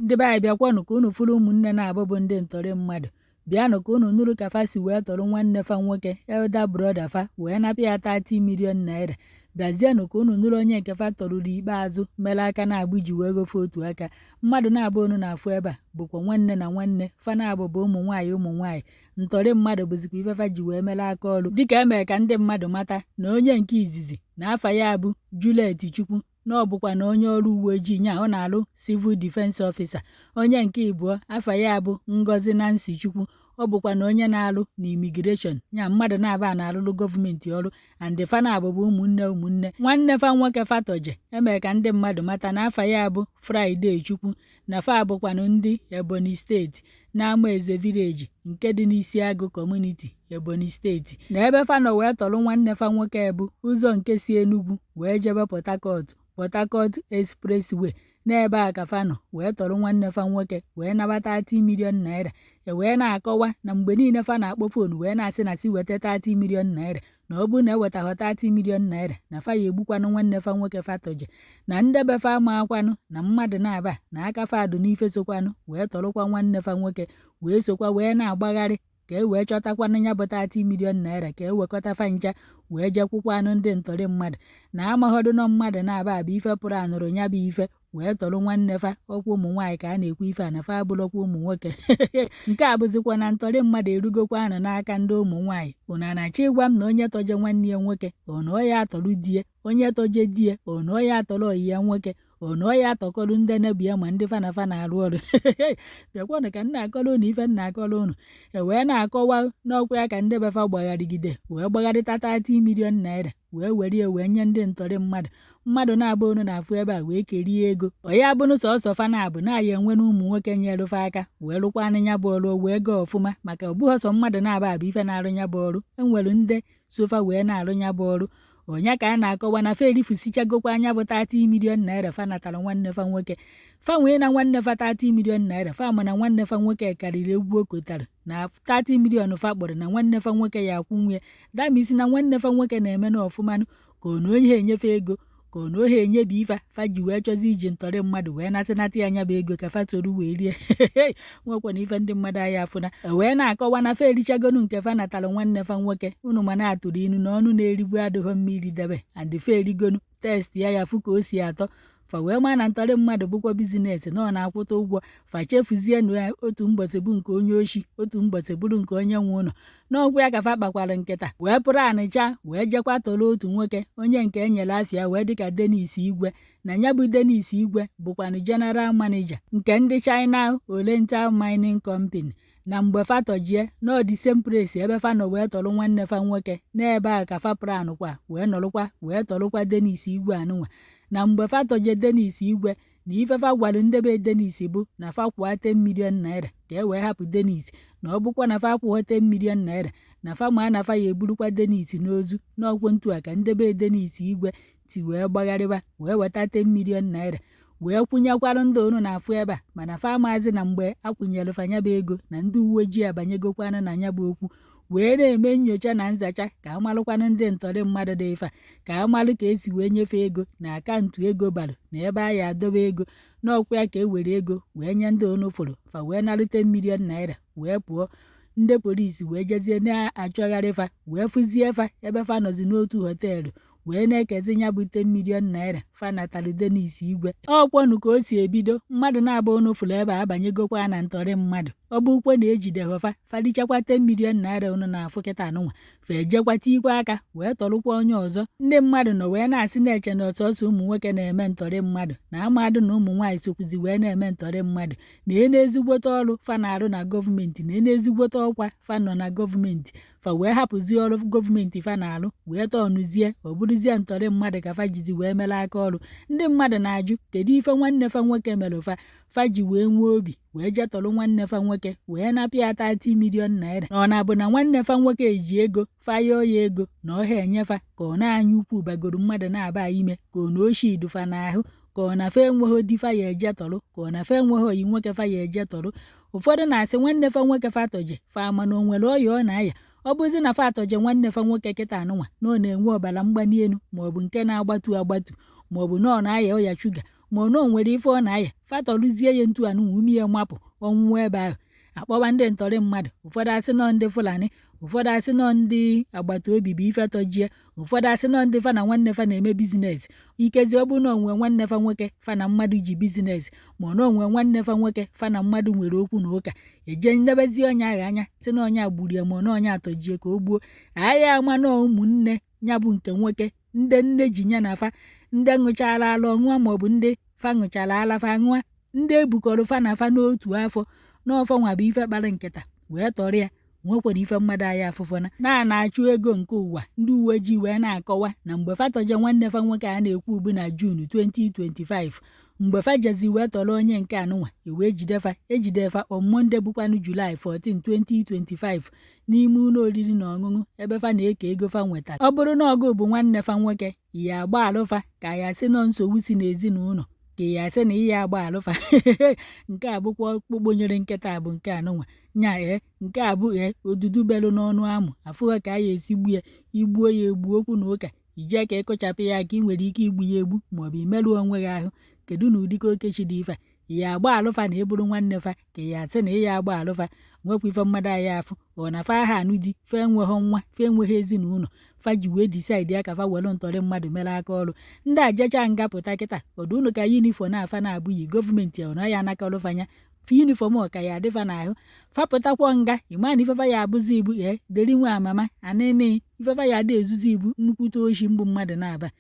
Ndị be anyị, bịakwanụ ka unu fụrụ ụmụnne na-abụ bụ ndị ntọrị mmadụ. Bịanụ ka unu nụrụ ka fa si wee tọrọ nwanne fa nwoke, elder brother fa, wee napịa ya 30 million naira. Bịazienụ ka unu nụrụ onye nke fa tọrụrụ ikpeazụ mere aka na-abụ ji wee gofe otu aka. Mmadụ na-abụ unu na-afụ ebe a bụkwa nwanne na nwanne. Fa na-abụ bụ ụmụ nwaanyị ụmụ nwaanyị. Ntọrị mmadụ bụzikwa ife fa ji wee mere aka ọrụ. Dịka e mere ka ndị mmadụ mata na onye nke izizi na afa ya bụ Juliet Chukwu, na ọ bụkwa na onye ọrụ uwe ojii nya ọ na-alụ civil defense officer. Onye nke ịbụọ, afa ya bụ Ngozi Nancy Chukwu, ọ bụkwa na onye na-alụ na immigration nya. Mmadụ na-aba na-alụlụ gọọmenti ọrụ and fa na-abụ bụ ụmụnne ụmụnne. Nwanne fa nwoke fatọje emere ka ndị mmadụ mata na afa ya bụ Friday Chukwu, na fa bụkwanụ ndị Ebonyi Steeti, na Amaeze village nke dị n'Isiagụ community, Ebonyi Steeti. Na ebe fa nọ wee tọrọ nwanne fa nwoke bụ ụzọ nke si Enugu wee jebe Port Harcourt, Port Harcourt Expressway. N'ebe a ka fa nọ wee tọrọ nwanne fa nwoke wee nabata 30 million naira. E wee na-akọwa na mgbe niile fa na-akpọ phone wee na-asị na si weta 30 million naira, na ọ bụrụ na ewetaghọ 30 million naira, na fa ya egbukwanụ nwanne fa nwoke fa tọje. Na ndebe fa amakwanụ na mmadụ na-aba na aka fa dụ n'ife sokwanụ wee tọrọkwa nwanne fa nwoke, wee sokwa wee na-agbagharị ka e wee chọtakwanụ ya bụ 30 million naira, ka e wekọta fa ncha wee jekwukwanụ ndị ntọrị mmadụ. Na amaghọdụ nọ mmadụ na-aba abụ ife pụrụ anụrụ ya bụ ife wee tọrọ nwanne fa. Ọkwa ụmụ nwaanyị ka a na-ekwu ife a, na fa abụrụkwa ụmụ nwoke. Nke a bụzikwa na ntọrị mmadụ erugokwanụ n'aka ndị ụmụ nwaanyị. Unu a na-achọ ịgwa m na onye tọje nwanne ya nwoke, ọ na ọ ya atọrọ di ya? Onye tọje di ya, ọ na ọ ya atọrọ ọyị ya nwoke? Ọ na ọ ya atọkọrọ ndị nebi ya ma ndị fa na fa na-arụ ọrụ? Bịakwanụ ka m na-akọrọ unu ife m na-akọrọ unu. E wee na-akọwa n'ọkwa ya ka ndị be fa gbagharịgide wee gbagharịta 30 million naira, wee were ya wee nye ndị ntọrị mmadụ. Mmadụ na-abụ unu na-afụ ebe a wee kerie ego. Ọ ya bụnụ sọsọ fa na-abụ na-aya enwe na ụmụ nwoke nyere fa aka wee rụkwanụ ya bụ ọrụ wee gaa ọfụma, maka ọ bụghị sọ mmadụ na-aba abụ ife na-arụ ya bụ ọrụ, enwere ndị sofa wee na-arụ ya bụ ọrụ. Onye ka a na-akọwa na fa erifusichagokwa anya bụ 30 million naira fa natara nwanne fa nwoke. Fa nwee na nwanne fa 30 million naira, fa ma na nwanne fa nwoke karịrị egwu o kotara na 30 million fa kpọrọ na nwanne fa nwoke ya akwụ nwunye damisi, na nwanne fa nwoke na-eme na ọfụmanụ, ka ọ na onye enyefe ego, ka ọ na ohe enyebi ife fa ji wee chọzi iji ntọrị mmadụ wee nasịnata ya anya bụ ego ka fa soro wee rie. Nwekwana ife ndị mmadụ anyị afụna. E wee na-akọwa na fa erichagonu nke fa natara nwanne fa nwoke. Unu ma na-atụrụ inu na ọnụ na-erigbu adịghọ mmiri debe, and fa erigonu test ya, ya fụ ka o si atọ. Fa wee maa na ntọrị mmadụ bụkwa business, na ọ na-akwụta ụgwọ. Fa chefuzie na otu mbọsị bụ nke onye oshi, otu mbọsị bụrụ nke onye nwe ụlọ. N'ọkwa ya ka fa kpakwara nkịta wee pụrụ anịcha wee jekwa tọrọ otu nwoke, onye nke enyere afịa wee dịka Dennis Igwe. Na ya bụ Dennis Igwe bụkwanụ general manager nke ndị China Oriental Mining Company. Na mgbe fa tọjie n'ọ the same place ebe fa nọ wee tọrọ nwanne fa nwoke, n'ebe a ka fa plan kwa wee nọrọkwa wee tọrọkwa Dennis Igwe anụnwa. Na mgbe fa tọje Dennis Igwe, na ife fa gwara ndebe Dennis bụ na fa kwụọ 10 million naira ka e wee hapụ Dennis, na ọ bụkwa na fa akwụghọ 10 million naira, na fa ma na fa ya eburukwa Dennis n'ozu. N'ọkwụ ntu a ka ndebe Dennis Igwe ti wee gbagharịba wee weta 10 million naira wee kwụnyekwalụ ndị unu na-afụ ebe a. Mana fa amazi na mgbe akwụnyere fa nya bụ ego, na ndị uwe ojii abanyegokwanụ na nya bụ okwu wee na-eme nyocha na nzacha, ka amalụkwanụ ndị ntọrị mmadụ dị ife a, ka amalụ ka esi wee nyefee ego na akaụntụ ego balụ na ebe a ya adobe ego. N'ọkwa ya ka e were ego wee nye ndị unu fụrụ, fa wee narute million naira wee pụọ. Ndị polisi wee jezie na-achọgharị fa, wee fụzie fa ebe fa nọzi n'otu hotel wee na-ekezi ya bụ 10 million naira fa natalụ Dennis Igwe. Ọkwọnụ ka o si ebido. Mmadụ na-abụ unu fụrụ ebe a abanyegokwa na ntọrị mmadụ. Ọ bụ ukwe na ejide fa falichakwa 10 million naira unu na-afụ kịta anụnwa, fa ejekwa tikwa aka wee tọrụkwa onye ọzọ. Ndị mmadụ nọ wee na-asị, na-eche na ọsọsọ ụmụ nwoke na-eme ntọrị mmadụ, na amadụ na ụmụ nwaanyị sokwuzi wee na-eme ntọrị mmadụ, na ene ezigbote ọrụ fa na-arụ na gọọmenti, na ene ezigbote ọkwa fa nọ na gọọmenti. Fa wee hapụzie ọrụ gọọmenti fa na-arụ wee tọnụzie, ọ bụrụzie ntọrị mmadụ ka fa jizi wee mere aka ọrụ. Ndị mmadụ na-ajụ kedu ife nwanne fa nwoke mere fa, fa ji wee nwee obi wee jetọrọ nwanne fa nwoke wee napịa 30 million naira? Na ọ na-abụ na nwanne fa nwoke ji ego, fa yọọ ya ego na ọha enyefa, ka ọ na-anya ukwu bagoro mmadụ na-aba ime, ka ọ na oshi dufa n'ahụ, ka ọ na fa enweghị di fa ya eje tọrọ, ka ọ na fa enweghị oyi nwoke fa ya eje tọrọ? Ụfọdụ na-asị nwanne fa nwoke fa tọje, fa ama na o nwere ọya ọ na-aya? Ọ bụzi na fa atọje nwanne fa nwoke kịta anụnwa, na ọ na-enwe ọbara mgbali elu, maọbụ nke na-agbatu agbatu, maọbụ na ọ na-aya ọya shuga. Ma ọ na o nwere ife ọ na-aya, fa tọrụzie ya ntu anụnwa, ume ya mapụ, ọnwụọ ebe ahụ. Akpọwa ndị ntọrị mmadụ. Ụfọdụ asị nọ ndị Fulani, ụfọdụ asị nọ ndị agbata obi bụ ife tọjie, ụfọdụ asị nọ ndị fa na nwanne fa na-eme business. Ikezi, ọ bụ na onwe nwanne fa nwoke fa na mmadụ ji business, ma ọ na onwe nwanne fa nwoke fa na mmadụ nwere okwu na ụka, eje nnebezie onye ahụ anya, si na onye gburu ya, ma ọ na onye atọjie ka o gbuo agha. Ama na ụmụnne ya bụ nke nwoke, ndị nne ji ya na fa, ndị ṅụchara ala ọṅụa, maọbụ ndị fa ṅụchara ala fa ṅụa, ndị ebukọrọ fa na fa n'otu afọ n'ọfọ nwa bụ ife kpara nkịta wee tọrọ ya. Nwekwara ife mmadụ anya afụfụna na na-achụ ego nke ụwa. Ndị uwe ojii wee na-akọwa na mgbe fa tọje nwanne fa nwoke a na-ekwu ugbu na June 2025, mgbe fa jezi wee tọrọ onye nke anụnwa, ewee jide fa. Ejide fa on Monday, bụkwanụ July 14, 2025, n'ime ụlọ oriri na ọṅụṅụ ebe fa na-eke ego fa nwetara. Ọ bụrụ na ọgụ bụ nwanne fa nwoke, ya agba alụfa ka ya sị nọ nsogbu si n'ezinụlọ, ka ya sị na iya agba alụfa. Nke a bụkwa ọkpụkpụ nyere nkịta bụ nke anụnwa nya. Ee, nke a bụ ee odudu belụ n'ọnụ amụ afụghọ ka a ya esi gbu ya. Igbuo ya egbu, okwu na ụka ijee ka ịkụchapụ ya aka. Ị nwere ike igbu ya egbu maọbụ imerụ onwe gị ahụ. Kedu na ụdịka okechi dị ife a? Ya agba alụfa na ịbụrụ nwanne fa, ka ya asị na ịya agba alụfa? Nwekwa ife mmadụ anyị afụ ọ na fa aha anụ di, fa enweghị nwa, fa enweghị ezinụlọ, fa ji wee decide ya ka fa were ntọrị mmadụ mere aka ọrụ. Ndị ajecha nga pụta kịta, ọdụ unu ka uniform afa na-abụghị gọọmenti ọ na ya anakọrọ fanya uniform ka ya adịfa n'ahụ. Fapụtakwa nga, ịma na ifefa ya abụzi ibu ee deri nwa amama anịnị ifefa ya adị ezuzi ibu nnukwute oshi mbụ mmadụ na-aba.